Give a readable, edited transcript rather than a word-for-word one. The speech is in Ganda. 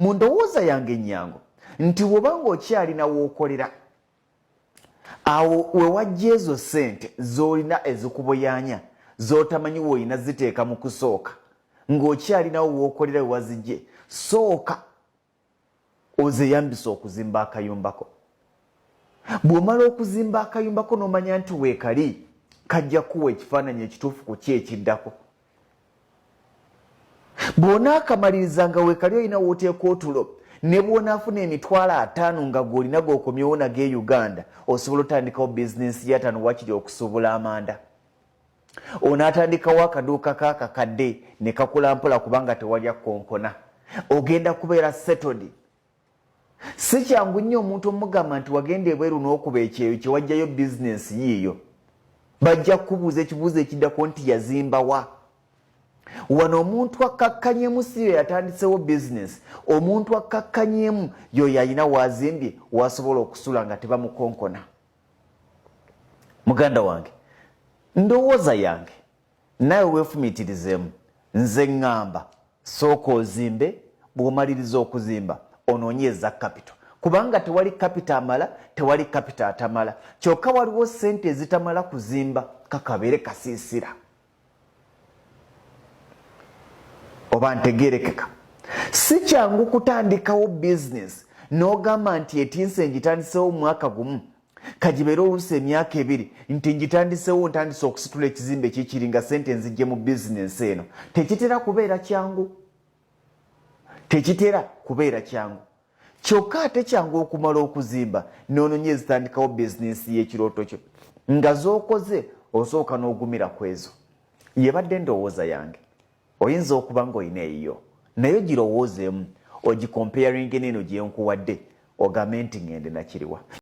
Mu ndowooza yange ennyangu nti bw'oba ng'okyalina w'okolera, awo we wajja ezo ssente z'olina ezikuboyaanya z'otamanyi w'olina ziteeka mu kusooka, ng'okyalinawo w'okolera we wazijje, sooka ozeyambise okuzimba akayumbako. Bw'omala okuzimba akayumbako n'omanya nti weekali, kajja kukuwa ekifaananyi ekituufu ku ki ekiddako. Bw'onaakamaliriza nga weekali olina w'oteeka otulo, ne bw'onaafuna 50,000 nga gw'olina g'okomyewo nago e Uganda, osobola otandikawo bizinensi y'ataano wakiri okusuubula amanda. Onaatandikawo akaduuka k'akakadde ne kakula mpola kubanga tewalya konkona. Ogenda kubeera settled. Si kyangu nnyo omuntu omugamba nti wagenda ebweru n'okuba ekyeyo kye wajjayo bizinensi yiiyo. Bajja kukubuuza ekibuuzo ekiddako nti yazimba wa? Wano omuntu akkakkanyemu si yo yatandisewo bizinensi, omuntu akkakkanyemu y'oyo alina w'azimbye w'asobola okusula nga tebamukonkona. Muganda wange, ndowooza yange naawe weefumiitirizeemu, nze ŋŋamba sooka ozimbe, bw'omaliriza okuzimba onoonye eza kapito, kubanga tewali kapito amala, tewali kapito atamala, kyokka waliwo ssente ezitamala kuzimba kakabeere kasiisira. Oba ntegeerekeka? Si kyangu kutandikawo bizinesi n'ogamba nti etinse ngitandiseewo mwaka gumu, kagibeere oluusi emyaka 2, nti ngitandiseewo, ntandise okusitula ekizimbe kikiri nga ssente nzijje mu bizinensi eno. Tekitera kubeera kyangu, tekitera kubeera kyangu. Kyokka ate kyangu okumala okuzimba n'onoonya ezitandikawo bizinensi y'ekirooto kyo nga z'okoze osooka n'ogumira ku ezo. Yebadde ndowooza yange, oyinza okuba ng'olina eyiyo naye girowoozeemu ogikompeyaringe n'eno gye nkuwadde, ogambe nti ŋŋende nakiriwa.